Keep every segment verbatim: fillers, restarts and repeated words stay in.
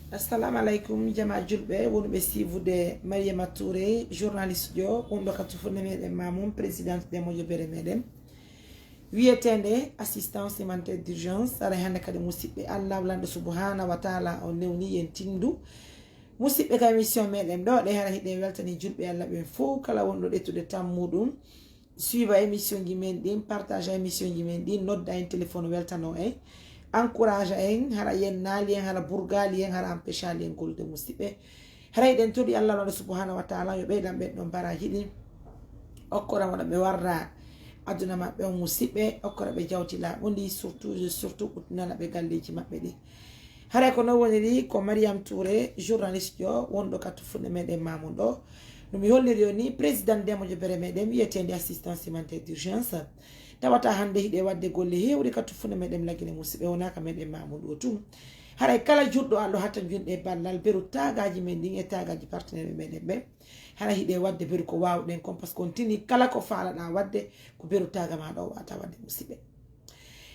Assalamu alaikum, jama julɓe wonɓe siivude Mariama Touré, journaliste jo wonɗo ka tufune meɗen ma mum, présidente de moƴo bere meɗen wiyetende assistance humanitaire d'urgence. Aray hannde kadi, musiɓɓe, Allah lanɗo subhanahu wa taala o newni yen tindu. Musiɓɓe, ka émission meɗen ɗo ɗe, hara hiɗen weltani julɓe Allah ɓen fow, kala wonɗo ƴettude tan muɗum, suiva émission ji men ɗin, partage émission ji men ɗin, nodda en téléphone, weltano en, encourage en, hara yen naali en, hara burgali en, hara empêchali en gollude, musiɓɓe. Hara hiɗen toɗi Allah lanɗo subhanahu wa taala yo ɓeydan ɓen ɗon baraji ɗin, okkora wona ɓe warra aduna maɓɓe on, musiɓɓe, okkora ɓe jawti laaɓundi, surtout surtout ɓuttinana ɓe galleji maɓɓe ɗin. Haray ko non woniri, ko Mariam Touré, journaliste jo wonɗo ka tufune meɗen ma mum ɗo. No mi holliri on ni, président de moƴo bere meɗen wiyetende assistance humanitaire d'urgence. Tawata hannde hiɗe wadde golle hewɗe ka tufune meɗen Lagine, musiɓɓe, wona ka meɗen ma mum ɗo tun. Haray kala julɗo Allah hata junɗe ballal beru tagaji men ɗin e tagaji partenaire meɗen ɓen. Hara hiɗe wadde beru ko wawɗen kon, parce que on tini kala ko falaɗa wadde ko beru taga ma ɗo wata wadde, musiɓɓe.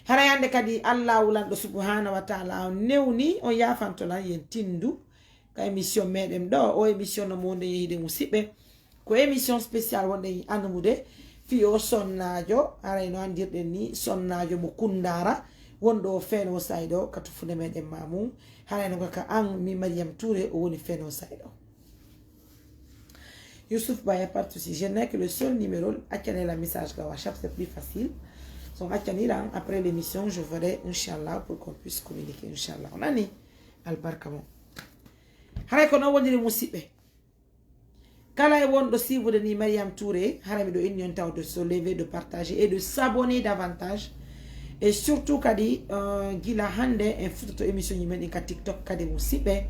Haray hannde kadi, Allahu lanɗo subhanahu wa taala on newni, on yafanto lan yen tindu ka émission meɗen ɗo. O émission no mo wonde yehiɗe, musiɓɓe, ko émission spécial wonɗen annude fii o sonnajo, haray no andirɗen ni, sonnajo mo Kundara, wonɗo o Feno Sayɗo ka tufune meɗen ma mum. Haray no kaka an mi Mariam Touré o woni Feno Sayɗo. Youssouf Ba, y a pas de souci. Je n'ai que le seul numéro, accane lan message ka WhatsApp, c'est plus facile. So accani lan, après l'émission, je verrai, inchallah, pour qu'on puisse communiquer, inchallah. On nani? Albarka mo. Haray ko non woniri, musiɓɓe. Kala e wonɗo siivude ni Mariam Touré, hara miɗo inni on tawde so lever, de partager et de s'abonner davantage. Et surtout kadi, euh, gila hannde en futoto émission ji men ɗin ka TikTok kadi, musiɓɓe.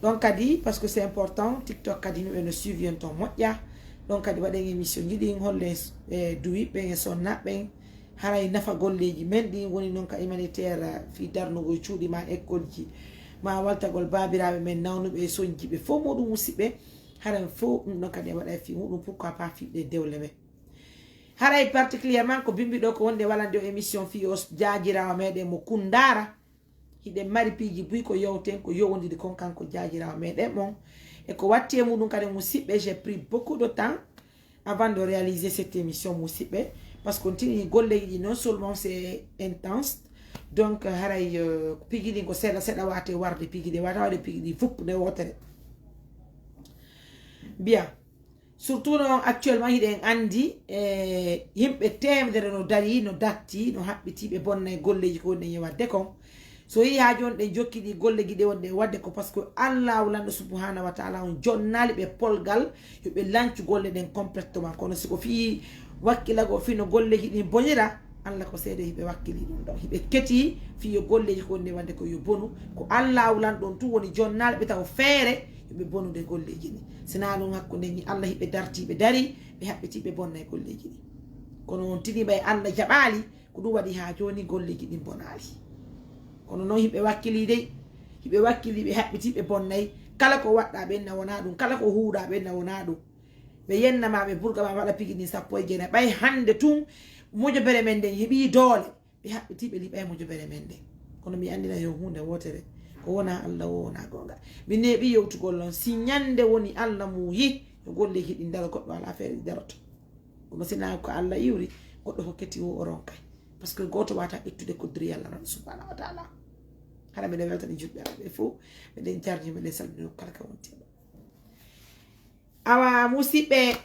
Ɗon kadi, parce que c'est important, TikTok kadi yimɓe no suivi on ton moƴƴa. Ɗon kadi waɗen émission ji ɗin, hollen, eh, duwiɓɓen e sonnaɓɓen. Haray nafa golleji men ɗin woni non ka humanitaire, fii darnugol cuuɗi ma, école ji ma, waltagol baabiraaɓe men nawnuɓe e soñji ɓe, fow muɗum, musiɓɓe. Haray fow ɗum ɗon kadi e waɗa e fii muɗum, pourquoi pas fii ɗe dewle men. Haray particulièrement ko bimbi ɗo ko wonde walande o émission fii o jaajiraawo meɗen mo Kundara. Hiɗen mari piiji buy ko yewten, ko yowondiri kon kanko jaajiraawo meɗen mon. E ko watti e muɗum kadi, musiɓɓe, j'ai pris beaucoup de temps avant de réaliser cette émission, musiɓɓe, parce que on tini golleji ɗi non seulement c'est intense, donc haray, euh, piiji ɗin ko seeɗa seeɗa wate warde, piiji ɗi wata wade piiji ɗi fuppude wotere. Bien. Surtout non actuellement hiɗen andi, eh, yimɓe teemedere no dari, no datti, no haɓɓiti, ɓe bonnay golleji ko woni e wadde kon. So yehi haa jooni ɗen jokki ɗi golleji ɗe wonɗe wadde ko parce que Allahu lanɗo subhanahu wa taala on jonnaali ɓe polgal yo ɓe lancu golle ɗen complètement. Kono si ko fii wakkilagol fii no golleji ɗin bonira, Allah ko seede hiɓe wakkili ɗum ɗon. Hiɓe keti fii yo golleji ko wonɗe wadde ko yo bonu. Ko Allahu lanɗo on tun woni jonnaali ɓe taw feere yo ɓe bonude golleji ɗin. Sinaa ɗum hakkunde ni Allah hiɓe darti, ɓe dari, ɓe haɓɓiti, ɓe bonnay golleji ɗin. Kono on tini ɓay Allah jaɓaali, ko ɗum waɗi haa jooni golleji ɗin bonaali. Kono non hiɓe wakkili dey, hiɓe wakkili, ɓe haɓɓiti, ɓe bonnay. Kala ko waɗɗa ɓen na wona ɗum, kala ko huuɗa ɓen na wona ɗum. Ɓe yenna ma, ɓe burga ma, waɗa piiji ɗin sappo e jeenayi. Ɓay hannde tun, mojobere men nden heɓi doole. Ɓe haɓɓiti, ɓe liɓay mojobere men nden. Kono mi anndina yo huunde wootere, ko wona Allah wo wona goonga. Mi neeɓi yewtugol non, si ñannde woni Allah muuyi, yo golleji ɗin daro, goɗɗo alaa feere ɗi daroto. Kono si naa ko Allah iwri, goɗɗo ko keti wo o ronkay. Parce que gooto wata ittude koddiri Allah non subhanahu wa taala. Hara miɗen weltani julɓe am ɓe fow, miɗen jarni, miɗen salmini kala ka wonti. Awa, musiɓɓe,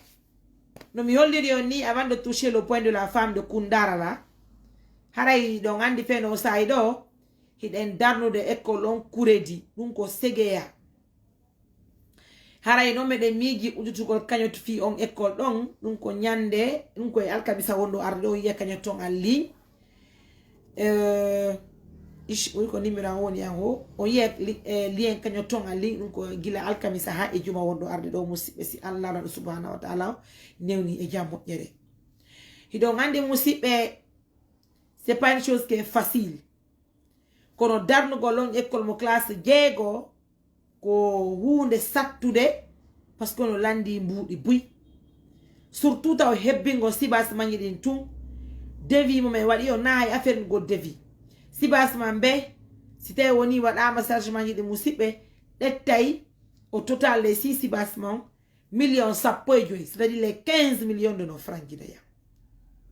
no mi holliri on ni, avant de toucher le point de la femme de Kundara la, haray ɗon anndi Feno Saay ɗo, hiɗen darnude école on kuredi, ɗum ko Segeya. Haray non meɗen miiji udditugol cagnotte fii on école ɗon, ɗum ko ñannde, ɗum ko e alkamisa wonɗo arde ɗo, yiya cagnotte on en ligne. Euh, ish, oui, ko numéro an woni an ho. O yiya li-, eh, lien cagnotte on en ligne, ɗum ko gila alkamisa haa e juma wonɗo arde ɗo, musiɓɓe, si Allah lanɗo subhanahu wa taala newni e jam moƴƴere. Hiɗon anndi, musiɓɓe, c'est pas une chose qui est facile. Kono darnugol on école mo classe jeego, ko huunde sattude, parce que no lanndi mbuuɗi buy. Surtout taw hebbingol sibas mañi ɗin tun. Devis mo men waɗi on, na hay affaire ngol devis. Sibas man be, Si tawi woni waɗama chargement ji ɗi, musidɓe, ƴettay au total les six sibasement million sappo e joyi, c'est-à-dire les quinze millions de nos francs guinéens.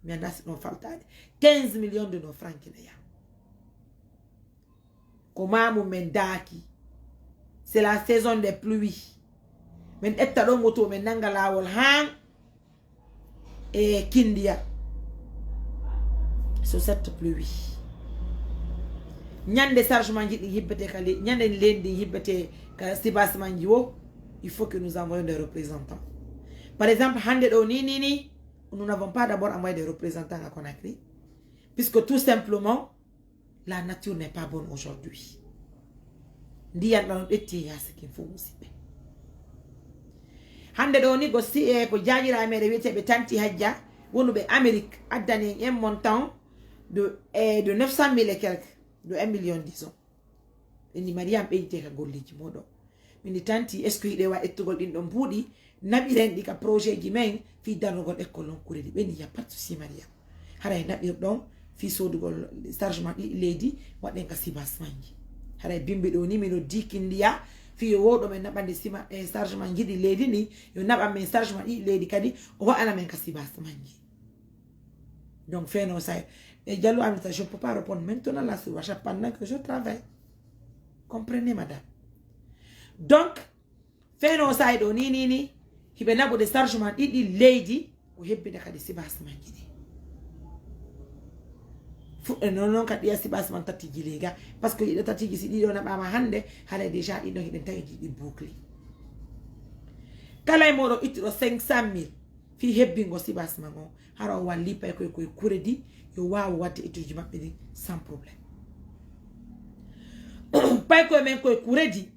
Mi annda si ɗon faltaade. Quinze millions de nos francs guinéens. Ko maamu men daaki. C'est la saison des pluies. Men ƴetta ɗon moto, men nanga laawol haan e Kindiya. So cette pluie. Ñande chargement ji ɗi hibbete ka le-, ñande lendi hibbete ka sibasement ji wo, il faut que nous envoyons des représentants. Par exemple, hande ɗo ni, ni, ni, nous n'avons pas d'abord envoyé des représentants à Conakry. Puisque tout simplement, la nature n'est pas bonne aujourd'hui. Ndiyan ɗan ƴetti e yaasi kin fof, musidɓe. Hande ɗo ni ko si, e ko jaajira meɗen wiyeteeɓe Tanti Hajja, wonuɓe Amérique, addani en un montant de, eh, de neuf cent mille et quelques, de un million, disons. Ɓe ni, Mariam, ɓeydite ka golleeji moɗon. Min ni, Tanti, est-ce que hiɗe wa ettugol ɗin ɗon buuɗi? Naɓiren ɗi ka projet ji men fii darnugol école on kureedi. Ɓe ni, y a pas de souci, Mariam. Haray naɓirɗon fii soodugol chargement ɗiɗi leydi, waɗen ka sibasement ji. Haray bimbi ɗo ni, min o dikindiya fii yo wowɗo men naɓande sima, eh, chargement ji ɗiɗi leydi ni, yo naɓan men chargement ɗiɗi leydi kadi, o waɗana men ka sibasement ji. Donc, feno sa, eh, Diallo Aminata, je peux pas répondre maintenant là sur WhatsApp pendant que je travaille. Comprenez, madame. Donc, feno sa ɗo ni, ni, ni, hiɓe naɓude chargement ɗiɗi leydi, o hebbina kadi sibasement ji ɗi. Fuɗɗe non non kadi ɗiya sibasement tati ji lega. Parce que ɗiɗo tati ji, si ɗiɗo naɓama hande, haray déjà ɗiɗo hiɗen tawi ɗi bouclé. Kala e moɗon ittuɗo cinq cent mille fii hebbingo sibasement on, hara o walli paykoy koye kuredi, yo waawu wadde étude ji maɓɓe ɗin sans problème. Paykoy men koye kuredi,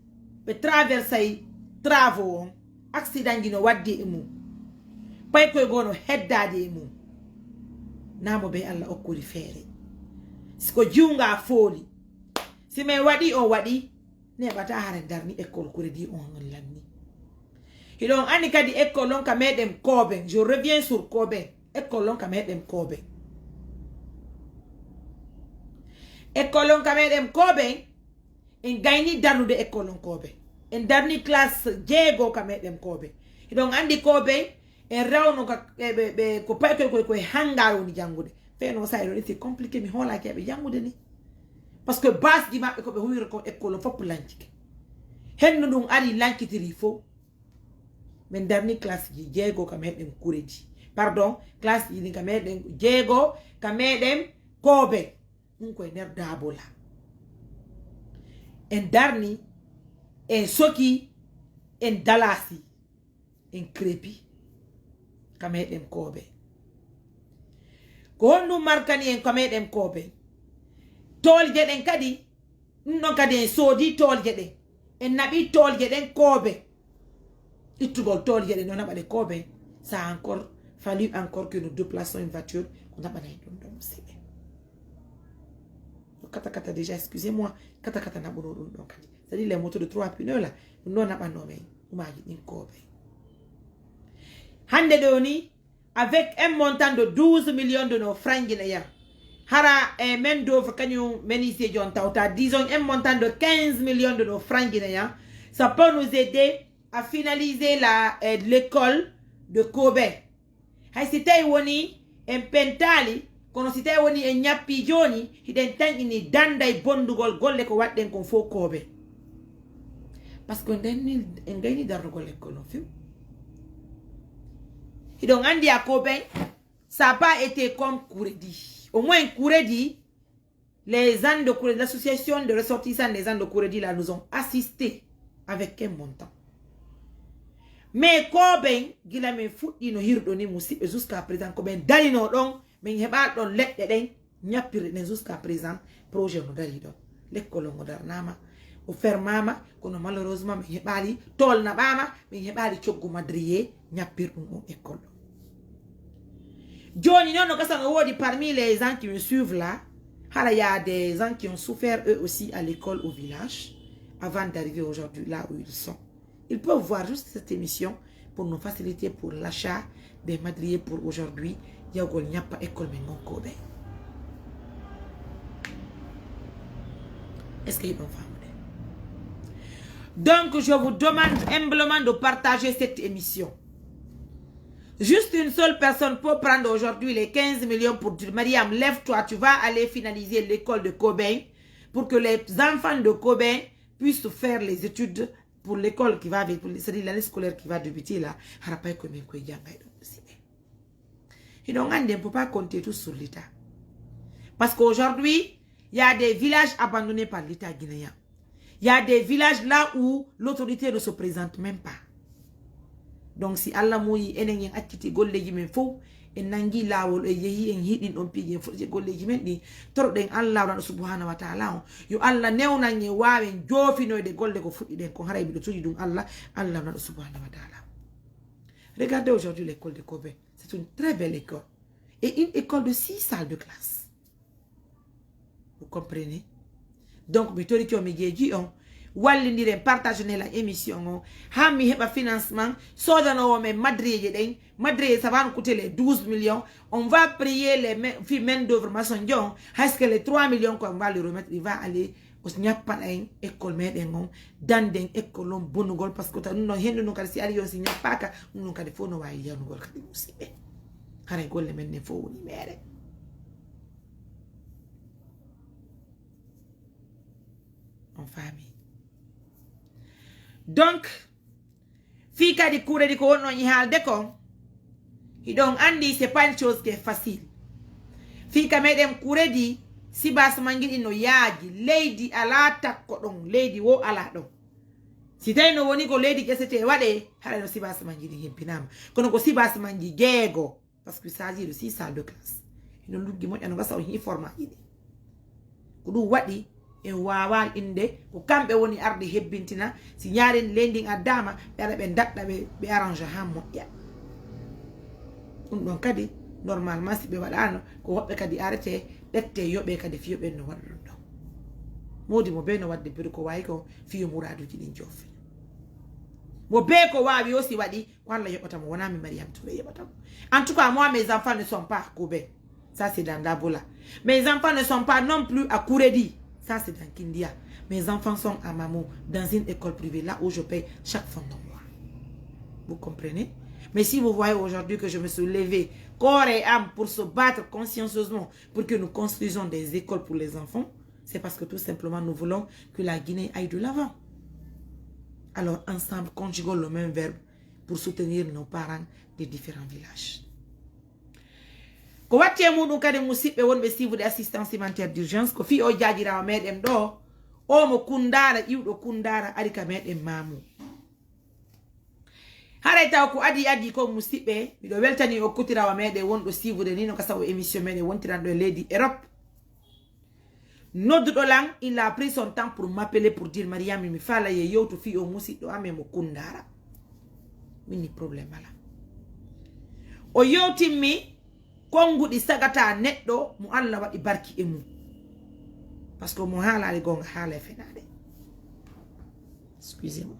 ɓe traversay travaux on, accident ji no waddi e mum. Paykoy goo no heddaade e mum. Naa mo be Allah okkori feere. Si ko jiwnga fooli. Si men waɗi, on waɗi, neɓata hara darni école kuredi on lanni. Hiɗon anndi kadi école on ka meɗen Kooben. Je reviens sur Kooben. École on ka meɗen Kooben. École on ka meɗen Kooben. En gayni darnude école on Kooben. En darni classe jeego ka meɗen Kooben. Hiɗon anndi Kooben, en rawno ka, ɓe, ɓe, ɓe, ko paykoy koye, koye hangar woni janngude. Feno sa ɗo, c'est compliqué, mi hoolaaki aɓe janngude ni. Parce que base ji maɓɓe ko ɓe huwiri kon école on fof lancike. Henno ɗum ari lancitiri fof. Min darni classe ji jeego ka meɗen Kuredi. Pardon, classe ji ɗin ka meɗen jeego ka meɗen Kooben. Ɗum koye nder Daabola. En darni, en soki, en dalasi, en krepi ka meɗen Kooben. Ko honɗum markani en ka meɗen Kooben? Toolje ɗen kadi, ɗum ɗon kadi en soodi toolje ɗen. En naɓi toolje ɗen Kooben. Ittugol toolje ɗen no naɓa ɗe Kooben. Ça a encore fallu encore que nous déplaçons une voiture, ko naɓanay ɗum ɗon, musidɓe. Kata kata déjà, excusez-moi, kata kata naɓuno ɗum ɗon kadi. C'est-à-dire les motos de trois pneus là, ɗum ɗo naɓanno men, ɗumaji ɗin Kooben. Hande ɗo ni, avec un montant de douze millions de nos francs guinéens, hara e main d'œuvre kañum menuisier ji on tawta, disons un montant de quinze millions de nos francs guinéens, ça peut nous aider à finaliser la, eh, l'école de Kooben. Hay si tawi woni en pentaali, kono si tawi woni en ñappi jooni, hiɗen tanƴini danday bondugol golle ko waɗɗen kon fof Kooben. Parce que nden ni, en gayni darnugol école on few. Hiɗon anndi a Kooben, ça n'a pas été comme Kuredi. Au moins Kuredi, les gens de Kuredi, l'association de ressortissants des gens de Kuredi là nous ont assistés avec un montant. Mais Kooben, gila min fuɗɗino hirɗo ni, musidɓe, jusqu'à présent, ko ɓen darino ɗon, min heɓa ɗon leɗɗe ɗen, ñappirɗe ɗen, jusqu'à présent, projet no dari ɗon. L'école on o darnama, o fermama, kono malheureusement, min heɓali, tool naɓama, min heɓali coggu madrier, ñappirɗum on école ɗon. Jooni noon no gasa no woodi parmi les gens qui me suivent là, hara y a des gens qui ont souffert eux aussi à l'école au village avant d'arriver aujourd'hui là où ils sont. Ils peuvent voir juste cette émission pour nous faciliter pour l'achat des madriers pour aujourd'hui, yawgol ñappa école men ngon Kooben. Est-ce que hiɗon faamude? Donc, je vous demande humblement de partager cette émission. Juste une seule personne peut prendre aujourd'hui les quinze millions pour dire, Mariam, lève-toi, tu vas aller finaliser l'école de Cobain pour que les enfants de Cobain puissent faire les études pour l'école qui va venir, pour, c'est-à-dire l'année scolaire qui va débuter là. Hara pay ko men koye jangay ɗon aussi ɓe. Hiɗon andi, on ne peut pas compter tout sur l'État. Parce qu'aujourd'hui, il y a des villages abandonnés par l'État guinéen. Il y a des villages là où l'autorité ne se présente même pas. Donc, si Allah muuyi enen, en acciti golleji men fof, en nangi laawol, en yehi, en hiɗin ɗon piiji, en fuɗɗi golleji men ɗi, toroɗen Allah wona ɗo subhanahu wa ta'ala on. Yo Allah newnan en waawen joofinoyde golle ko fuɗɗiɗen kon, haray miɗo suji ɗum Allah, Allah wona ɗo subhanahu wa ta'ala. Regardez aujourd'hui l'école de Kobe. C'est une très belle école. Et une école de six salles de classe. Vous comprenez? Donc, mi torike on, mi jeeji on, wallindiren, partage ne la émission on. Han mi heɓa financement, soodanowo men madriyeje ɗen. Madriyeje, ça va nous coûter les douze millions. On va payer les main, fi main d'œuvre maçon jo on. Hay ce que les trois millions qu'on va lui remettre, il va aller o ñappaɗa en école meɗen on, danden école on bonugol, parce que ta ɗum ɗon hendu ɗum kadi si ari on si ñappaka, ɗum ɗum kadi fof no wawi yanugol kadi musiɓɓe. Haray golle men ɗen fof woni mere. On faami? Donc, fii kadi kuuɗe ɗi ko wonno ñi haalde kon, hiɗon andi c'est pas une chose qui est facile. Fii ka meɗen kuuɗe ɗi, sibas mangi ɗi no yaaji, leydi alaa takko ɗon, leydi wo alaa ɗon. Si tawi no woni ko leydi ƴesete waɗe, haɗa no sibas mangi ɗi himpinama. Kono ko sibas mangi jeego, parce que s'agit de six salles de classe. Hino luggi moƴƴa no gasa on hii format ɗiɗi. Ko ɗum waɗi en waawaa inde ko kamɓe woni arde hebbintina. Si ñaaren leydi ndin addaama, ɓe ara ɓe daɗɗa ɓe, ɓe arrange haa moƴƴa. Ɗum ɗon kadi, normalement, si ɓe waɗaano, ko woɓɓe kadi arete, ƴette, yoɓe kadi fiyo ɓen no waɗa ɗum ɗon. Moodi mo bee no waɗde biri ko waawi ko fiyo muraaduuji ɗin joofi. Mo bee ko waawi o si waɗi, ko Allah yoɓata mo, wonaa mi Mariam Touré yoɓata mo. En tout cas, moi, mes enfants ne sont pas à Kobe. Ça, c'est dans Dabola. Mes enfants ne sont pas non plus à Kuredi. Ça, c'est dans Kindia. Mes enfants sont à Mamou, dans une école privée, là où je paye chaque fin de mois. Vous comprenez? Mais si vous voyez aujourd'hui que je me suis levée corps et âme pour se battre consciencieusement pour que nous construisons des écoles pour les enfants, c'est parce que tout simplement nous voulons que la Guinée aille de l'avant. Alors ensemble, conjuguons le même verbe pour soutenir nos parents des différents villages. Ko watti e muɗum kadi, musiɓɓe wonɓe siifude assistance humanitaire d'urgence, ko fii o jaajiraawo meɗen ɗo, o mo Kundaara, iwɗo Kundaara, ari ka meɗen Maamu. Haray taw ko adii adii kon, musiɓɓe, miɗo weltani o kutirawo meɗen wonɗo siifude ni no ka sawo émission meɗen wontiranɗo e leydi Europe. Nodduɗo lan, il a pris son temps pour m'appeler pour dire, Mariam, mi faala ye yewtu fii o musiɗɗo amen mo Kundaara. Min ni problème ala. O yewtimmi konnguɗi sagata neɗɗo mo Allah waɗi barki e mum. Parce que mo haalaali goonga, haala e fenaade. Excusez-moi,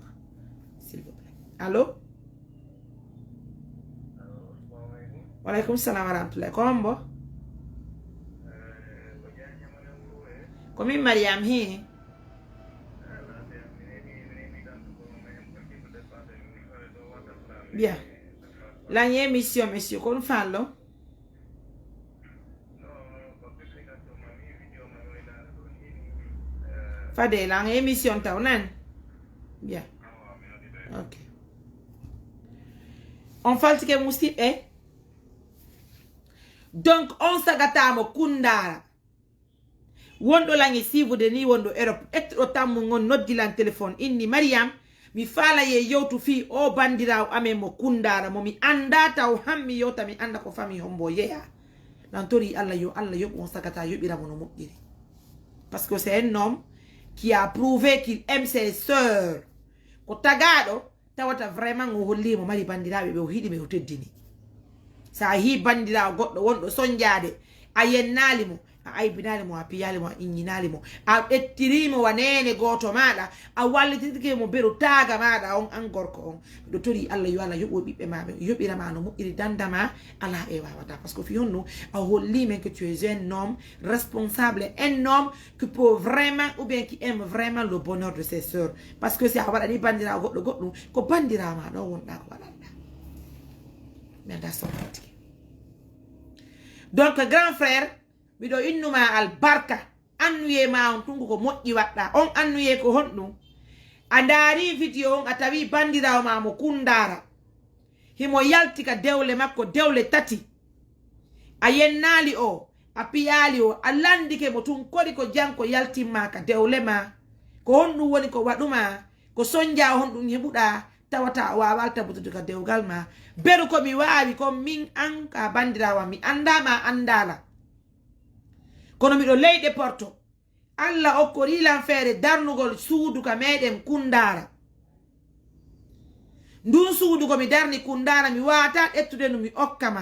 s'il vous plaît. Allô? Waleykum salam wa rahmatullahi. Ko hombo? Ko min Mariam, hi. Bien. Lan émission, monsieur, kon fallo? Fade lan émission taw nan. Bien. Ok. On faltike musiɓɓe. Donc, on sagata mo Kundaara. Wonɗo lan e siifude ni, wonɗo Europe. Ettuɗo tammu ngon noddi lan téléphone. Inni, Mariam, mi faala ye yewtu fii o bandiraawo amen mo Kundaara, mo mi anndaa taw han mi yewta, mi annda ko famille hombo yeya. Lan tori Allah, yo Allah yoɓu on sagata, yoɓira mo no moƴƴiri. Parce que c'est un homme qui a prouvé qu'il aime ses sœurs. Ko tagaaɗo tawata vraiment o holli mo mari bandiraaɓe ɓe o hiɗi ɓe o teddini. Sa hii bandiraawo goɗɗo wonɗo sonjaade, a yennaali mo, A aybinaali mo, a piyaali mo, a iññinaali mo. A ƴettiriimo wa neene gooto maaɗa, a wallitirdike mo beru taaga maaɗa on, an gorko on. Miɗo torii Allah yo Allah yoɓu ɓiɓɓe maa ɓen, yoɓira ma no moƴƴiri danda ma, alaa e waawataa. Parce que fii honɗun, a hollii men que tu es un homme responsable, un homme qui peut vraiment, ou bien qui aime vraiment le bonheur de ses sœurs. Parce que si a waɗanii banndiraawo goɗɗo goɗɗun, ko banndiraawo maa ɗon wonɗaa ko waɗanɗaa. Mi anndaa so on heɗike. Donc, grand frère, miɗo innu ma albarka. Annuyee maa on tun ko moƴƴi waɗɗaa. On annuyee ko honɗun? A ndaarii video on, a tawii banndiraawo maa mo Kunndaara. Himo yalti ka dewle makko, dewle tati. A yennaali o, a piyaali o, a lanndike mo tun kori ko janko yaltin maa ka dewle maa. Ko honɗun woni ko waɗu maa? Ko sonnjaa honɗun heɓuɗaa? Tawata o waawaa tabutude ka dewgal maa. Beru ko mi waawi kon min an ka banndiraawo an, mi anndaa ma anndaala. Kono miɗo leyɗe Porto. Allah okkorii lan feere darnugol suudu ka meɗen Kunndaara. Ndun suudu ko mi darni Kunndaara, mi waawataa ƴettude ndu mi okka ma.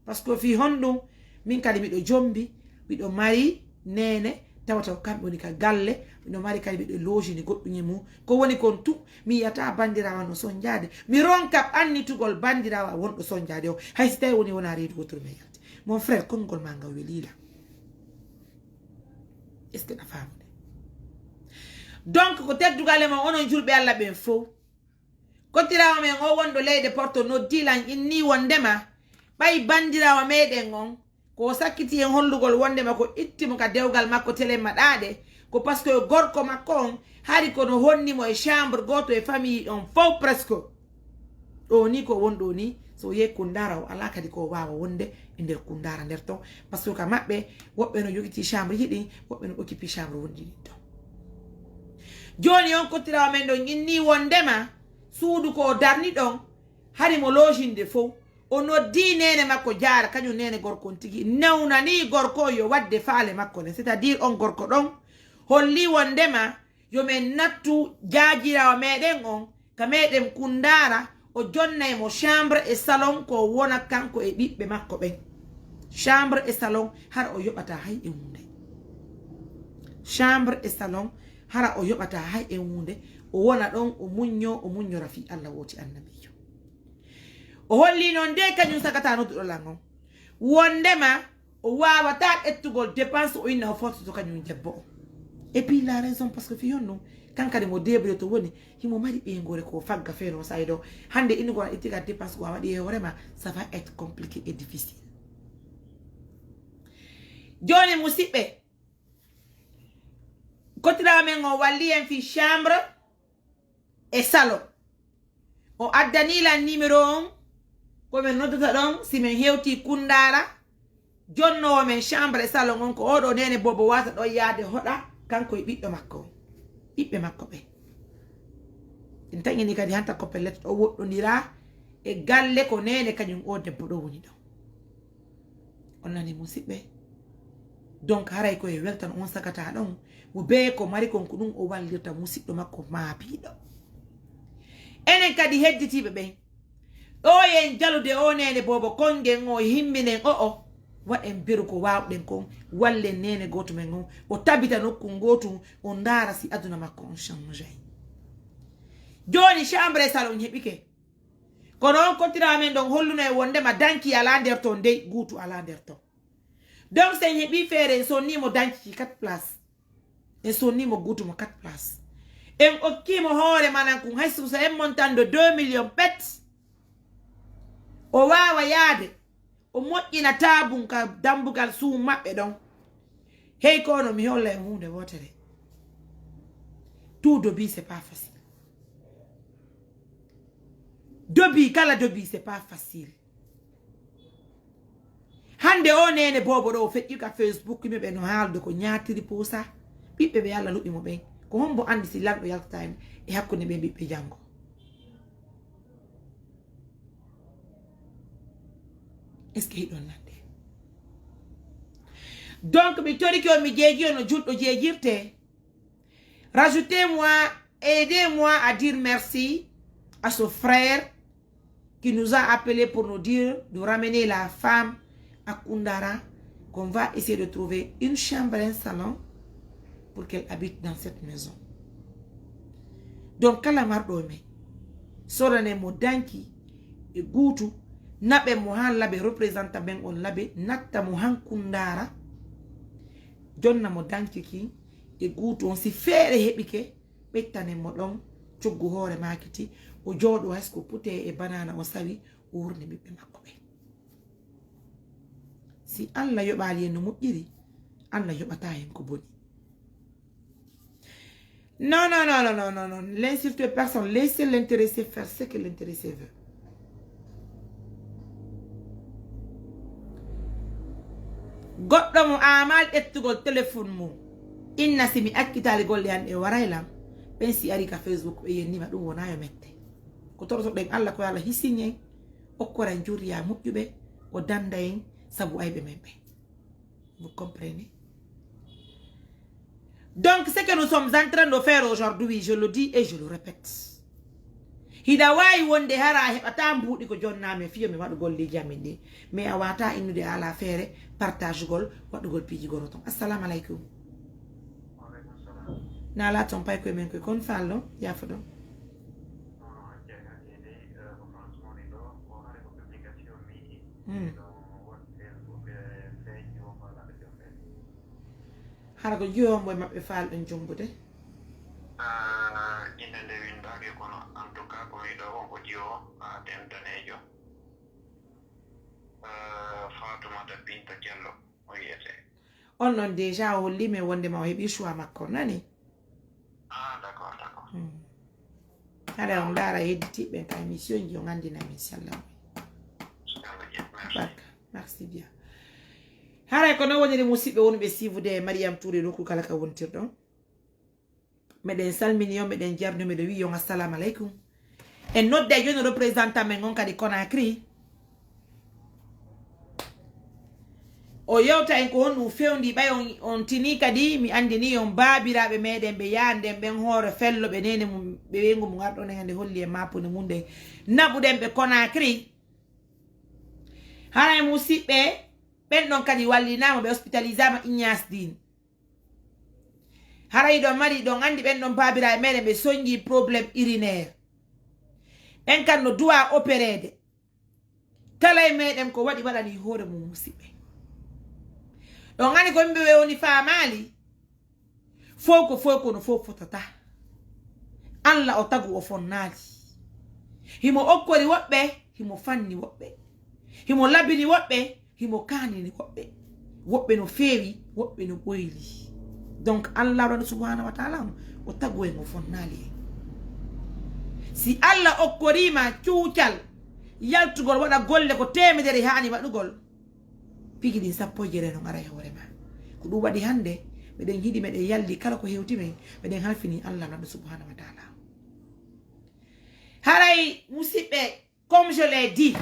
Parce que fii honɗun, min kadi miɗo jombi, miɗo mari neene, tawata ko kamɓe woni ka galle, miɗo mari kadi miɗo loojini goɗɗun e mun. Ko woni kon tun, mi yi'ataa banndiraawo no sonnjaade. Mi ronka ɓannitugol banndiraawo wonɗo sonnjaade o, hay si tawii woni wonaa reedu woturu men yalti. Mon frère, konngol maa ngal welii lan. Est-ce que ɗa faamude? Donc, ko teddugal e mon, onon julɓe Allah ɓen fow. Kottiraawo men o wonɗo leyɗe Porto noddii lan, innii wonndema ɓay banndiraawo meɗen on, ko o sakkiti en hollugol wonndema ko itti mo ka dewgal makko telemma ɗaaɗe, ko parce que gorko makko on, hari kono honni mo e chambre gooto e famille on fow presque. Ɗoo nii ko woni ɗoo nii, so o yehi Kunndaara, o alaa kadi ko o waawa wonde e nder Kunndaara nder ton. Parce que ka maɓɓe, woɓɓe no jogitii chambre ji ɗin, woɓɓe no occupii chambre wonɗi ɗin ton. Jooni on kottiraawo men ɗon innii wonndema suudu ko o darni ɗon, hari mo loojinde fow. O noddii neene makko Jaara, kañum neene gorko on tigi, newnanii gorko on yo waɗde faale makko nden. C'est-à-dire on gorko ɗon hollii wonndema yo men nattu jaajiraawo meɗen on ka meɗen Kunndaara, o jonnay mo chambre e salon ko o wona kanko e ɓiɓɓe makko ɓen. Chambre e salon hara o yoɓataa hay e huunde. Chambre e salon hara o yoɓataa hay e huunde. O wona ɗon, o muññoo, o muññora fii Allah wooti annabiijo. O hollii non de kañum sagata nodduɗo lan on. Wonndema o waawataa ƴettugol dépense o inna o foototo kañum debbo o. Et puis il a raison, parce que fii honɗun, kan kadi mo débrouillé to woni, himo mari ɓeynguure ko fagga feere on saa'i ɗoo. Hannde innu ko a itti ka dépense ko a waɗi e hoore ma, ça va être compliqué et difficile. Jooni musiɓɓe, kottiraawo men on wallii en fii chambre e salon. O addanii lan numéro on, ko men noddata ɗon si men hewtii Kunndaara. Jonnoowo men chambre e salon on ko oo ɗoo neene boobo waata ɗon yaade hoɗa, kanko e ɓiɗɗo makko on, ɓiɓɓe makko ɓen. En taƴini kadi hanta ko pellet o woɗɗondiraa e galle ko neene kañum oo debbo ɗoo woni ɗon. On nani musiɓɓe? Donc haray ko e weltan on sagata ɗon, mo bee ko mari kon ko ɗum o wallirta musiɗɗo makko maapiiɗo. Enen kadi hedditiiɓe ɓen, ɗoo en jalude o neene boobo konngen o himminen o'o, waɗen beru ko waawɗen kon, wallen neene gooto men on, o tabita nokku ngootu, o ndaara si aduna makko on changeay. Jooni chambre e salon heɓike. Kono on kottiraawo men ɗon holluno en wonndema danki alaa nder ton, dey guutu alaa nder ton. Donc si en heɓii feere, en sonnii mo danki quatre place, en sonnii mo guutu mo quatre place, en okkii mo hoore manan kun, hay so en montant de deux millions pet, o waawa yaade, o moƴƴina taabun ka dambugal suudu maɓɓe ɗon. Hey, kono mi holla en huunde wootere. Tout début, c'est pas facile. Début, kala début, c'est pas facile. Hannde o neene boobo ɗoo o feƴƴi ka Facebook, yimɓe ɓe no haalde ko ñaatiri puusa. Ɓiɓɓe ɓe Allah luɓi mo ɓen. Ko hombo anndi si lanɗo yaltata e, e hakkunde ɓen ɓiɓɓe janngo? Est-ce que hiɗon nande? Donc, mi torike on, mi jeeji on no julɗo jeejirte. Rajoutez-moi, aidez-moi à dire merci à ce frère qui nous a appelé pour nous dire de ramener la femme à Koundara, qu'on va essayer de trouver une chambre, un salon pour qu'elle habite dans cette maison. Donc kala marɗo men, soodane mo danki e guutu, naɓe mo han labe, représenta men on labe, natta mo han Kundaara, jonna mo danki ki e guutu on. Si feere heɓike, ɓettane mo ɗon coggu hoore maakiti, o jooɗo hay so ko putee e banana o sawi, o wurni ɓiɓɓe makko ɓen. Si Allah yoɓaali en no moƴƴiri, Allah yoɓata en ko boni. Non, non, non, non, non, non, non. N'insultez personne. Laissez l'intéressé faire ce que l'intéressé veut. Goɗɗo mo aamaali ƴettugol téléphone mum, inna si mi accitaali golle an e waray lan, ɓen si ari ka Facebook ɓe yennima, ɗum wona yo mette. Ko torotoɗen Allah ko yo Allah hisini en, okkora en juriya moƴƴuɓe, o danda en sabu ayɓe men ɓen. Vous comprenez? Donc ce que nous sommes en train de faire aujourd'hui, je le dis et je le répète, hiɗa waawi wonde hara a heɓata mbuuɗi ko jonnaa men fiyo mi waɗugol liiji amin ɗi, mais a wata innude a ala feere partagegol waɗugol piiji goro ton. Assalamu aleykum. Nala ton pay koye men koye kon fallo yaafoɗon. Hmm. Hara ko jiwo hombo e maɓɓe faalɗon jonngude? Ah, innde nde winndaaki, kono en tout cas ko wii ɗoo won ko jiwo Adem daneejo. Ah, Faatumata Binta Jallo o wiyetee. On ɗon déjà o holli men wondema o heɓi choix makko, nani? Ah, d'accord, d'accord. Hmm. Hara on ndaara hedditiiɓe ka émission ji, on anndina min, inchallah. Yalla jeeɗ, merci. Barka, merci bien. Haray ko non woniri musidɓe wonɓe siifude e Mariam Touré nokku kala ka wontirɗon. Meɗen salmini on, meɗen jarni on, meɗen wi'i on assalamu aleykum. En nodday jooni représentant men on kadi Conakry. O yewta en ko honɗum fewndi, ɓay on, on tini kadi, mi anndini on baabiraaɓe meɗen ɓe yaanden ɓen hoore fello, ɓe nene mum, ɓe weyngu mum arɗon en hannde holli en maapunde mum nden. Naɓuɗen ɓe Conakry. Haray musidɓe, ɓen ɗon kadi wallinaama, ɓe hospitalisaama Ignace Dine. Haray ɗon mari, ɗon anndi ɓen ɗon baabiraaɓe meɗen ɓe soñji problème urinaire. Ɓen kan no duwa opereede. Kala e meɗen ko waɗi waɗani hoore mum musidɓe. Ɗon anndi ko yimɓe ɓe woni faamaali. Fow ko fow kono fow fotata. Allah o tagu o fonnaali. Himo okkori woɓɓe, himo fanni woɓɓe. Himo labini woɓɓe, himo kaanini woɓɓe. Woɓɓe no feewi, woɓɓe no ɓoyli. Donc Allah waɗa subhanahu wa taala on, o tagu en, o fonnaali en. Si Allah okkoriima cuucal yaltugol waɗa golle ko teemedere haani waɗugol, piiji ɗin sappo e jeere no ara e hoore ma. Ko ɗum waɗi hannde meɗen yiɗi, meɗen yalli kala ko hewti men, meɗen halfini Allah naɗɗo subhanahu wa taala. Haray musidɓe, comme je l'ai dit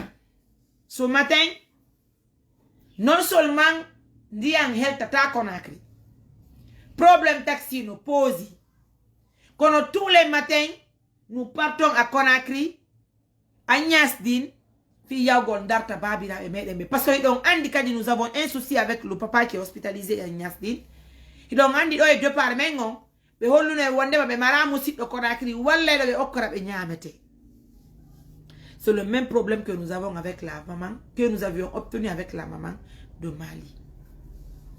ce matin, non seulement ndiyan heltata Conakry, problème taxi no poosi, kono tous les matins nous partons à Conakry, Agnasdine, fii yawgol darta baabiraaɓe meɗen ɓe. Parce que hiɗon anndi kadi nous avons un souci avec le papa qui est hospitalisé à Agnasdine. Hiɗon anndi ɗo e départ men on, ɓe holluno en wondema ɓe mara musiɗɗo Conakry walla ɗo ɓe okkora ɓe ñaamete. C'est le même problème que nous avons avec la maman, que nous avions obtenu avec la maman de Mali.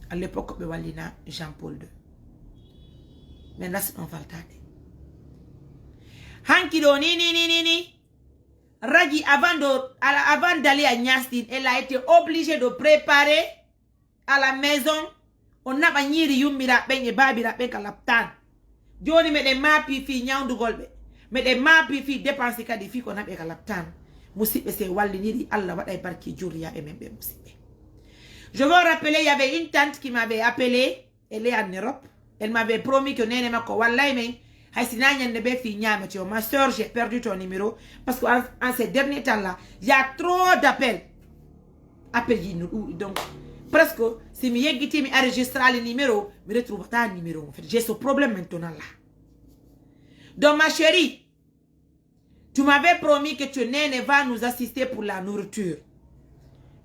À l'époque ɓe wallina Jean Paul deux. Mais là c'est un faltade. Hanki ɗo ni ni ni ni ni. Ragi avant de, à la- avant d'aller à Niassine, elle a été obligée de préparer à la maison. On naɓa ñiiri yummiraaɓe ɓen e baabiraaɓe ɓen ka laptaan. Jooni meɗen maapi fii ñawndugol ɓe. Meɗen maapi fii dépense kadi fii ko naɓe ka laptaan. Musidɓe, se walliniri, Allah waɗay barki jurriyaaɓe men ɓe musidɓe. Je veux rappeler, il y avait une tante qui m'avait appelé. Elle est en Europe. Elle m'avait promis que nene makko wallay men. Hay si na ñande be fii ñaamete o. Ma sœur, j'ai perdu ton numéro. Parce que en, en ces derniers temps là, il y a trop d'appels. Appel ji no ɗuuɗi. Donc, presque, si mi yeggiti, mi enregistrali numéro, mi retrouvata numéro. En fait, j'ai ce problème maintenant là. Donc, ma chérie, tu m'avais promis que tu nene va nous assister pour la nourriture.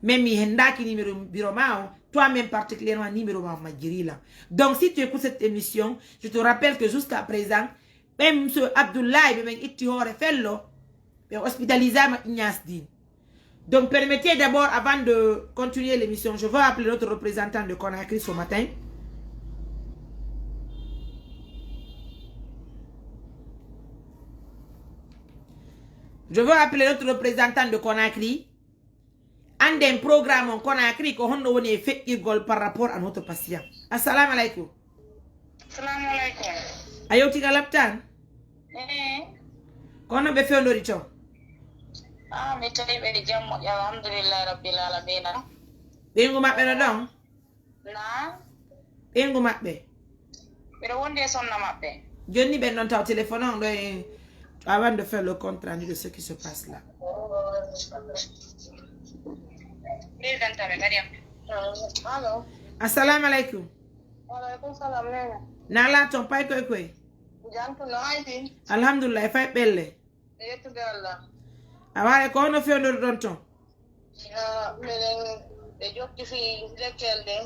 Mais mi hendaki numéro biro ma o, Toi-même particulièrement, numéro ma majjiri lan. Donc, si tu écoutes cette émission, je te rappelle que jusqu'à présent, même ce Abdoulaye, ɓe ɓen itti hoore fello, ɓe hospitalisé ma Ignace Dean. Donc, permettez d'abord, avant de continuer l'émission, je veux appeler notre représentant de Conakry ce matin. Je veux appeler notre représentant de Conakry. Annden programme on Conakry ko honno woni e feƴƴirgol par rapport à notre patient. Assalamu alaikum. Assalamu alaikum. A yewti ka laptan? Eh, Ko honno ɓe fewndori to? Ah, mi tawi ɓe jam moƴƴa, alhamdulillahi rabbil alamina. Ɓeyngu maɓɓe no ɗon? Na, Ɓeyngu maɓɓe. Miɗo wondi e sonna maɓɓe. Jonni ɓen ɗon taw téléphone on ɗo e, avant de faire le compte rendu de ce qui se passe là. Ɓeydanta ɓe kadi am. Allo. Assalamu alaikum. Walaikum salam, nene. Nala ton pay koy koy. Jantu no haydi. Alhamdulillah, fay ɓelle. E yettude Allah. A waare ko honno fewndori ɗon ton? Ah, minen ɓe jokki fii lekkel ɗen.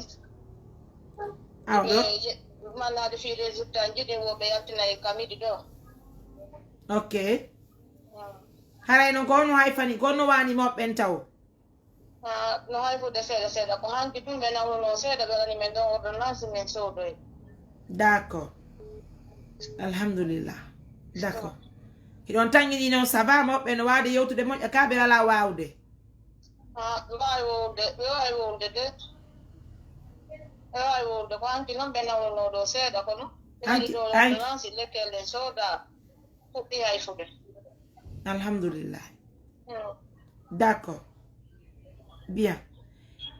Aw ɗo. Ɓe ye- mallade fii résultat jiɗin wo ɓe yaltinay kamidi ɗo. Ok. Haray non ko honno hay fani, ko honno wani mawɓe ɓen taw? Ah, no hay fude seeɗa seeɗa. Ko hanki tun ɓe nawnuno seeɗa, ɓe waɗani men ɗon ordonnance, min soodoyi. D'accord. Alhamdulillah. D'accord. Hiɗon tangi ɗi non, ça va, mawɓe no waawde yewtude moƴƴa ka ɓe alaa waawde? Ah, ɓe waawi wowlude, ɓe waawi wowlude de. Ɓe waawi wowlude. Ko hanki non ɓe nawnuno ɗo seeɗa kono. Ɓe Hanki- waɗi ɗo hanki- ordonnance, lekkel ɗen sooda. Fuɗɗi hay fude. Alhamdulillah. Hmm. D'accord. Bien.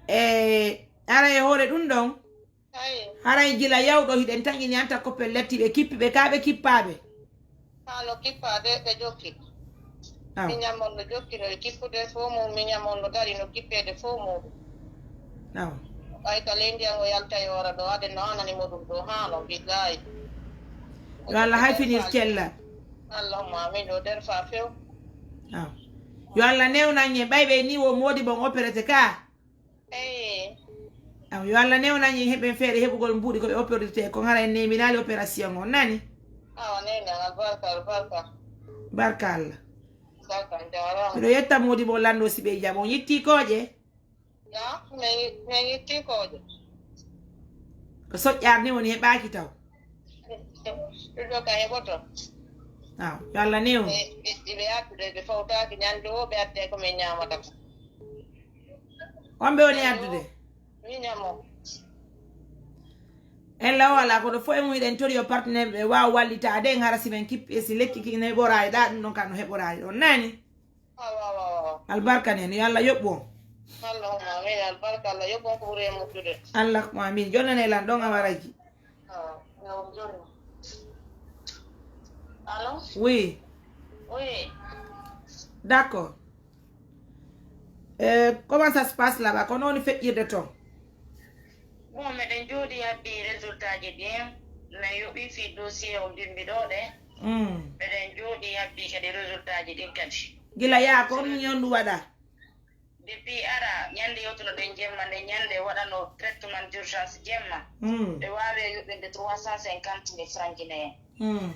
E ara e hoore ɗum ɗon, Ayi, haray gila yawɗo hiɗen taƴini anta koppel letti ɓe kippi ɓe ka ɓe kippaaɓe. haa no kippa de ɓe jokki. Aw. Mi ñamon no jokki no e kippude fof mum, mi ñamon no dari no kippeede fof mum. Aw. Ɓay ka ley ndiyan o yalta e ora ɗo, ade no anani mo ɗum ɗo haa no billahi. Yo Allah hay finir cella. Allahumma amin, o der fa few. Aw. Yo Allah newnan en ɓay ɓe ni wo moodi bon opérete ka. Eyi. Aw, yo Allah newnan en heɓen feere heɓugol mbuuɗi ko ɓe opérete ko hara en neminaali opération on nani. Awa nene albarka albarka. Barka Allah. Barka jarama. Miɗo yetta moodi bon lanndo si ɓe jam on yitti kooƴe. Na, mi mi yitti kooƴe. Ko soƴƴaar ni woni heɓaaki taw. Ɗum ɗo ka heɓoto. Aw, yo Allah newnu. Ɓe ɓe- ɓe addude ɓe fawtaaki ñande o ɓe adde ko min ñamata ko. On ɓe woni addude. Mi ñamo. En law ala kono fof e mum hiɗen tori yo partenaire ɓe waaw wallitaade en hara si men kippi e si lekki ki ne heɓoraali ɗa ɗum ɗon ka no heɓoraali ɗon nani. Awa awa awa. Albarka nen yo Allah yoɓɓu on. Allahumma amin albarka Allah yoɓɓon ko ɓuri e moƴƴude. Allahumma amin jonnane lan ɗon a waraji. Awa. Yawon jonni. Allo? Oui. Oui. D'accord. Euh, comment ça se passe là-bas? Kono woni feƴƴirde toon? Bon, meɗen jooɗi habbi résultat ji ɗin. Min yoɓi fi dossier o mbimbi ɗo ɗe. Mm. Meɗen jooɗi habbi kadi résultat ji ɗin kadi. Gila yaa ko on ñondu waɗa? Depuis ara ñande yewtunoɗen jemma nde ñande waɗano traitement d'urgence jemma. Mm. Ɓe waawi yoɓinde trois cent cinquante mille francs guinéen. Mm.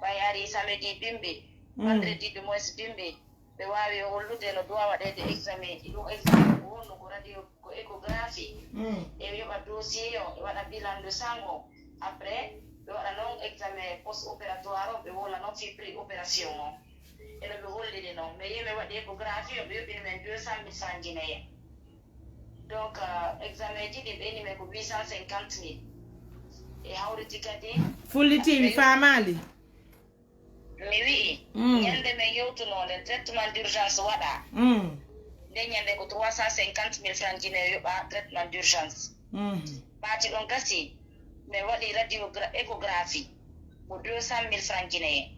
Ɓay ari samedi bimbi, Mm. vendredi du moins bimbi, ɓe waawi hollude no duwa waɗeede examen ji. Ɗum examen ko wonno ko radio, ko échographie. Mm. E yoɓa dossier o, e waɗa bilan de sang o. Après, ɓe waɗa noon examen post opératoire o, ɓe wola noon fi prix opération o. Eno ɓe holliri noon. Mais yimɓe waɗi échographie o, ɓe yoɓini men deux cent mille francs guinéen. Donc, euh, examen ji ɗi ɓeyni men ko huit cent cinquante mille. E hawriti kadi. Fulliti mi faamaali. Mi wi'i, Mm. ñande men yewtunoo nde traitement d'urgence waɗa. Mm. Nde ñande ko trois cent cinquante mille francs guinéen yoɓa traitement d'urgence. Mm. Ɓaati ɗon gasi, min waɗi radiogra-, échographie ko deux cent mille francs guinéen.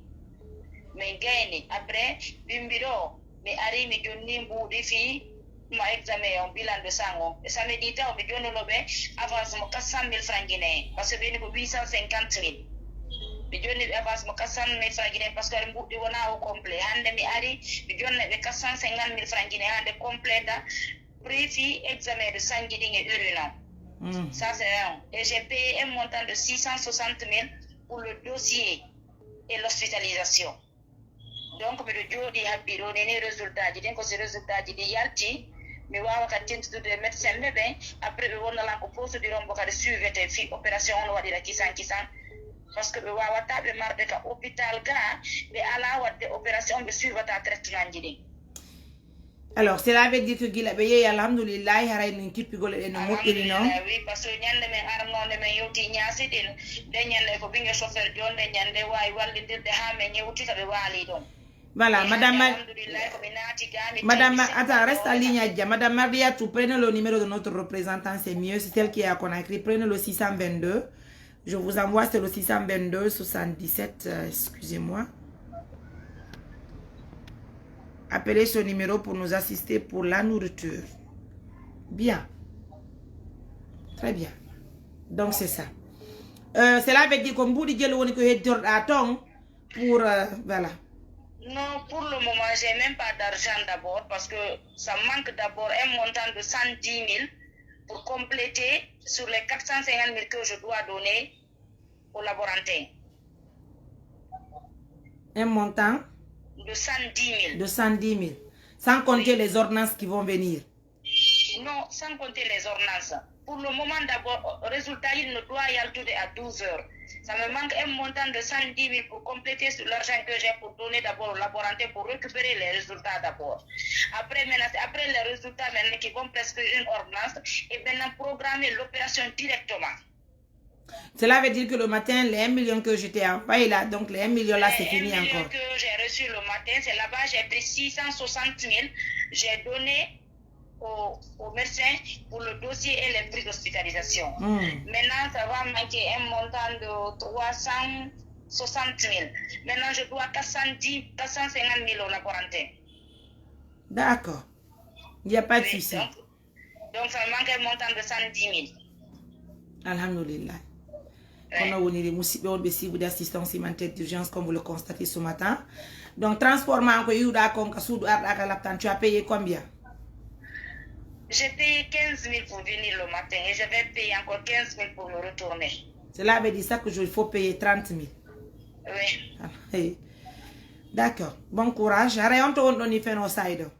Min gayni, après, bimbi ɗo, mi ari, mi jonni mbuuɗi fii ma examen on, bilan de sang on. E samedi taw, mi jonnuno ɓe avance mo quatre cent mille francs guinéen, parce que ɓeyni ko huit cent cinquante mille. Mi jonni ɓe avance mo quatre cent mille francs guinéen, parce que aɗa mbuuɗi wona o complet. Hannde mi ari, mi jonna ɓe quatre cent cinquante mille francs guinéen, hannde complet da prix fii examen de sang ji ɗin e urine on. Mm. Ça, c'est un. Et j'ai payé un montant de six cent soixante mille pour le dossier et l'hospitalisation. Donc, miɗo jooɗi habbi ɗo neni résultat ji ɗin, ko si résultat ji ɗi yalti, mi waawa kadi tentude médecin ɓe ɓen. Après, ɓe wonnalan ko procédure on mbo kadi suivete, fi opération on waɗira kisan kisan. Parce que ɓe waawata ɓe marde ka hôpital ga, ɓe ala waɗde opération, ɓe suivata traitement ji ɗin. Alors, cela veut dire que gila ɓe yehi, alhamdulillahi, haray nin kippigol e no moƴƴiri non. Oui, parce que ñande men arnonde men yewti ñaasi ɗin, nde ñande ko ɓinge chauffeur jonde ñande wawi wallindirde ha men yewti ka ɓe waali ɗon. Voilà, madame, madame, attends, reste en ligne, Adja. Madame Mardiatou, prenez le numéro de notre représentant, c'est mieux. C'est celle qui est à Conakry. Prenez le six cent vingt-deux. Je vous envoie, c'est le six cent vingt-deux, soixante-dix-sept, euh, excusez-moi. Appelez ce numéro pour nous assister pour la nourriture. Bien. Très bien. Donc, c'est ça. Euh, cela veut dire que mbuɗi jelu woni ko hedditorɗa ton pour, euh, voilà. Non, pour le moment, j'ai même pas d'argent d'abord parce que ça manque d'abord un montant de cent dix mille pour compléter sur les quatre cent cinquante mille que je dois donner au laborantin. Un montant De cent dix mille. De cent dix mille. Sans compter les ordonnances qui vont venir. Non, sans compter les ordonnances. Pour le moment, d'abord, résultat, il ne doit y aller à douze heures. Ça me manque un montant de cent dix mille pour compléter sur l'argent que j'ai pour donner d'abord au laborantin pour récupérer les résultats d'abord. Après, maintenant, c'est après les résultats maintenant qui vont prescrire une ordonnance et maintenant programmer l'opération directement. Cela veut dire que le matin, les un million que je t'ai envoyé là, donc les un million là, c'est fini encore. Que j'ai reçu le matin, c'est là-bas, j'ai pris six cent soixante mille, j'ai donné au, au médecin pour le dossier et les prix d'hospitalisation. Mm. Maintenant, ça va manquer un montant de trois cent soixante mille. Maintenant, je dois quatre cent dix, quatre cent cinquante mille au laborantin. D'accord. Il n'y a pas de souci. Donc, ça manque un montant de cent dix mille. Alhamdulillah. Kono woniri musidɓe wonɓe siibude assistance humanitaire d'urgence, comme vous le constatez ce matin. Donc, transport ma ko iwɗa kon ka suudu arɗa ka laptan, tu as payé combien? J'ai payé quinze mille pour venir le matin et je vais payer encore quinze mille pour me retourner. Cela veut dire chaque jour il faut payer trente mille. Oui. Hey. D'accord. Bon courage. Haray on to wonɗon ni feno saydo.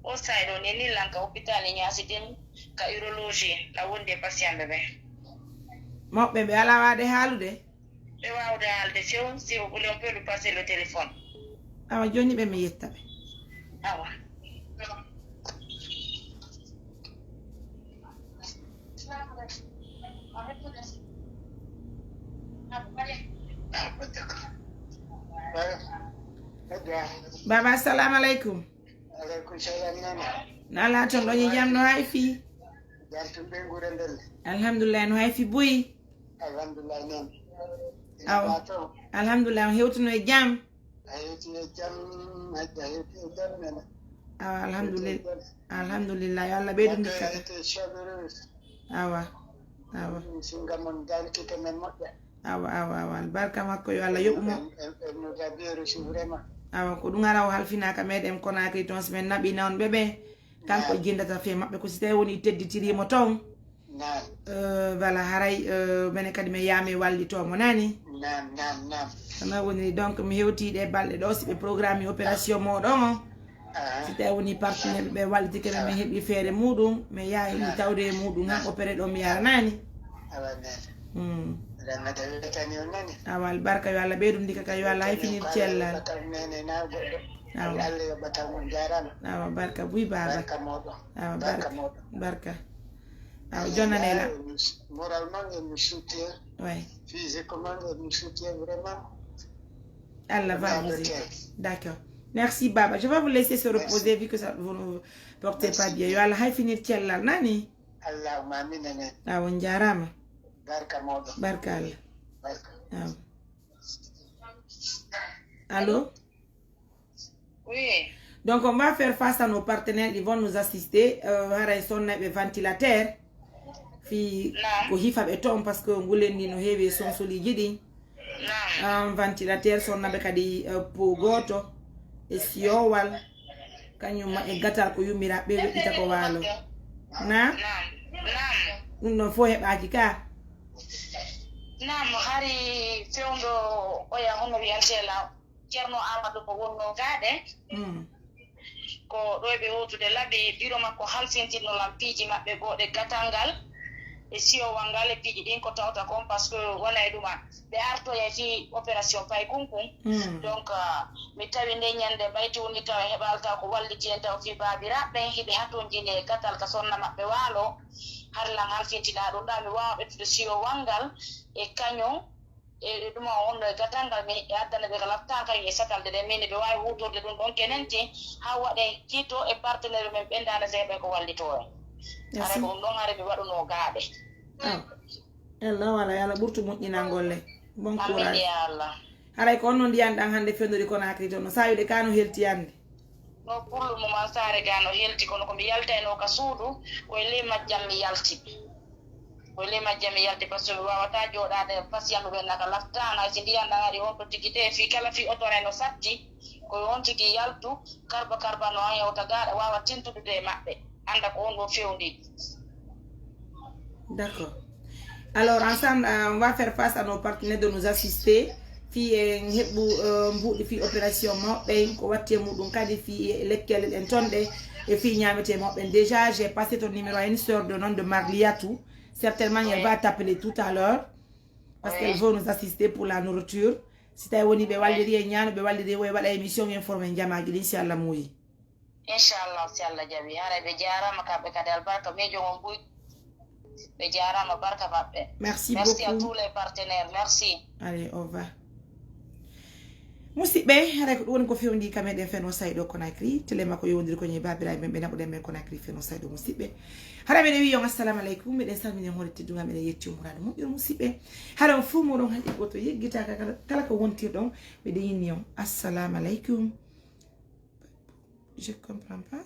O saydo ni ni lanka hôpital ni ñaasi din ka urologie la wonde patient ɓe ɓe. Mawɓe ɓe ala waade haalude. Ɓe waawde haalde few, si vous voulez on peut lui passer le téléphone. Awa joni ɓe mi yetta ɓe. Awa. Baba, assalamu alaikum. Alaikum salam, nana. Nala ton ɗon e jam no hay fi? Jam tun ɓe ngure ndelle. Alhamdulillah, no hay fi buy? Alhamdulillah, nana. Aw. Alhamdulillah, on hewtuno e jam. A hewti e jam, hajja hewti e jam, nana. Awa, alhamdulillah. Alhamdulillah, yo Allah ɓeydu ndikka. Awa. Awa. Singa mon dalkita men moƴƴa. Awa, awa, awa. Albarka makko yo Allah yoɓu mo. Awa, ko ɗum ara o halfinaka meɗen Konakri toon, so men naɓina on ɓeɓe. Kanko jindata fe maɓɓe ko si tawi woni tedditirimo toon. Voilà, haray mene kadi mi yaami wallitomo nani. Kono woni donc mi hewti ɗe balɗe ɗo si ɓe programme opération moɗon o. Si tawi woni partenaire ɓe wallitike men, mi heɓi feere muɗum, mi yahi mi tawde e muɗum han opéré ɗo mi yara nani. Awa albarka yo Allah ɓeydu ndika ka yo Allah hay finir cellal. Awa barka buy baba. Awa barka. Barka. Awa jonnanela. Moralement elle nous soutient. Ouais. Physiquement elle nous soutient vraiment. Allah va vous aider. D'accord. Merci baba. Je vais vous laisser se reposer vu que ça, vous ne portez pas bien. Yo Allah hay finir cellal nani. Allahumma amin amin. Awa on jarama. Barka moɗon. Barka Allah. Barka. Awa. Allô? Oui. Donc on va faire face à nos partenaires, ils vont nous assister. Euh, haray sonnayɓe ventilateur. Fi ko hifa ɓe toon parce que ngulen ni no heewi e sonsoliji ɗin. Um, ventilateur sonnaɓe kadi uh, po goto e siyowal kañum ma e gatal ko yummira ɓe weɗɗita ko waalo. Na? Naam. Naam. Ɗum ɗon fof heɓaaki ka. Naam, hari fewndo oya hono wiyantee la Ceerno Aamadu mo wonnoo gaaɗe. Mm. Ko ɗo e ɓe hootude laɓi, biro makko halfintinno lan piiji maɓɓe gooɗe gatal ngal e siyowal ngal e piiji ɗin ko tawta kon, parce que wona e ɗuma ɓe artoya fii opération pay kunkun. Mm. Donc ah, mi tawi nde ñande ɓayti woni taw e heɓal taw ko walliti en taw fii baabiraaɓe ɓen hiɓe hatonjini e gatal ka sonna maɓɓe waalo. Hari lan halfintinaa ɗum ɗa mi waawa ɓettude siyowal ngal e kañum e ɗuma o honno e gatal ngal mi e addana ɓe ka laftan kañum e satalde ɗen min ɓe waawi huutorde ɗum ɗon kenenti haa waɗen kiito e partenaire men ɓen daana seeɓe ko wallitoo en. Hara Merci. Ko ɗum ɗon hare mi waɗunoo gaaɓe. Ah. Ella wala yala ɓurtu moƴƴinangol le. Bon Amin courage. Ya Allah. Haray ko on no ndiyan ɗan hannde fenori Conakry toon no sayude ka no helti hannde. No pour le moment saare ga no helti kono ko mi yaltaynoo ka suudu ko e ley majjam mi yalti. Ko e ley majjam mi yalti parce que mi waawata jooɗaade patient ɓe naka laftaana si ndiyan ɗan ari on to tigi te fii kala fii oto ne no satti ko on tigi yaltu karba karba no an hewta gaaɗa waawa tintudude e maɓɓe annda ko on ɗo fewndi. D'accord. Alors, ensemble, euh, on va faire face à nos partenaires de nous assister. Fii en heɓu euh, mbuuɗi fii opération mawɓe en ko watti e muɗum kadi fii lekkele ɗen ton ɗe e fii ñaamete mawɓe en. Déjà, j'ai passé ton numéro à une sœur de nom de Marliatou. Certainement, elle va t'appeler tout à l'heure parce qu'elle veut nous assister pour la nourriture. Si tawi woni ɓe walliri e ñaano ɓe walliri e waɗa émission informé jamaaji ɗin si Allah muuyi. Inchallah si Allah jaɓi haray ɓe jarama kamɓe kadi albarka miijo mon buy ɓe jarama barka maɓɓe. Merci Merci à beaucoup. Tous les partenaires, merci. Allez, au revoir. Musidɓe, haray ko ɗum woni ko fewndi ka meɗen feno sayɗo Conakry, télé makko yowndiri ko ñi babiraɓe men ɓe naɓuɗen men Conakry feno sayɗo musidɓe. Haray meɗen wi on assalamu aleykum, meɗen salmini on hoore teddungal, meɗen yetti on muraadu moƴƴuru musidɓe. Haray on fof moɗon haɗi goto yeggitaka kala, kala ko wontirɗon, meɗen yinni on assalamu aleykum. Je comprends pas.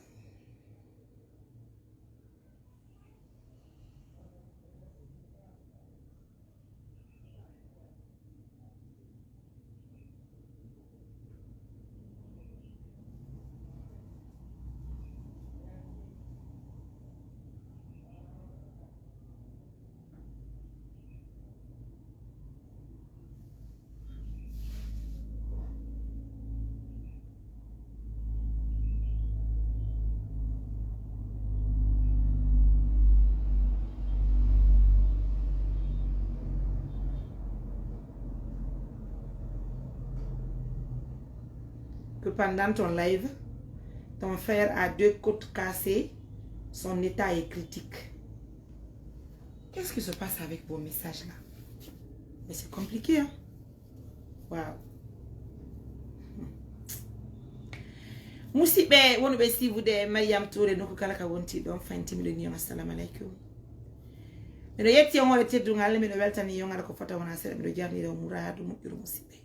Que pendant ton live, ton frère a deux côtes cassées, son état est critique. Qu'est-ce qui se passe avec vos messages là? Mais c'est compliqué, hein? Waaw. Musidɓe wonɓe siibude Mariam Touré nokku kala ka wonti ɗon fanti miɗo ni on assalamu aleykum. Miɗo yetti on hoore teddungal, miɗo weltani on ala ko fota wona seeɗa, miɗo jarnira on muraadu moƴƴuru musidɓe.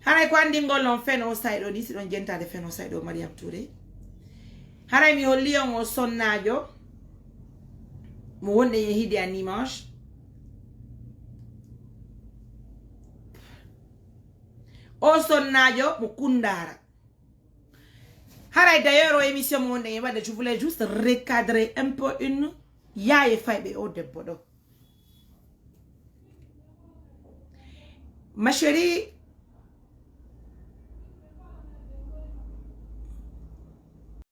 Haray ko anndingol on feno sayɗo ni si ɗon jentade feno sayɗo Mariam Touré. Haray mi holli on o sonnaajo mo wonɗen e hide a dimanche. O sonnaajo mo kundaara. Haray d'ailleurs o émission mo wonɗen e waɗde, je voulais juste recadrer un peu une yaye fayɓe o debbo ɗo. Ma chérie,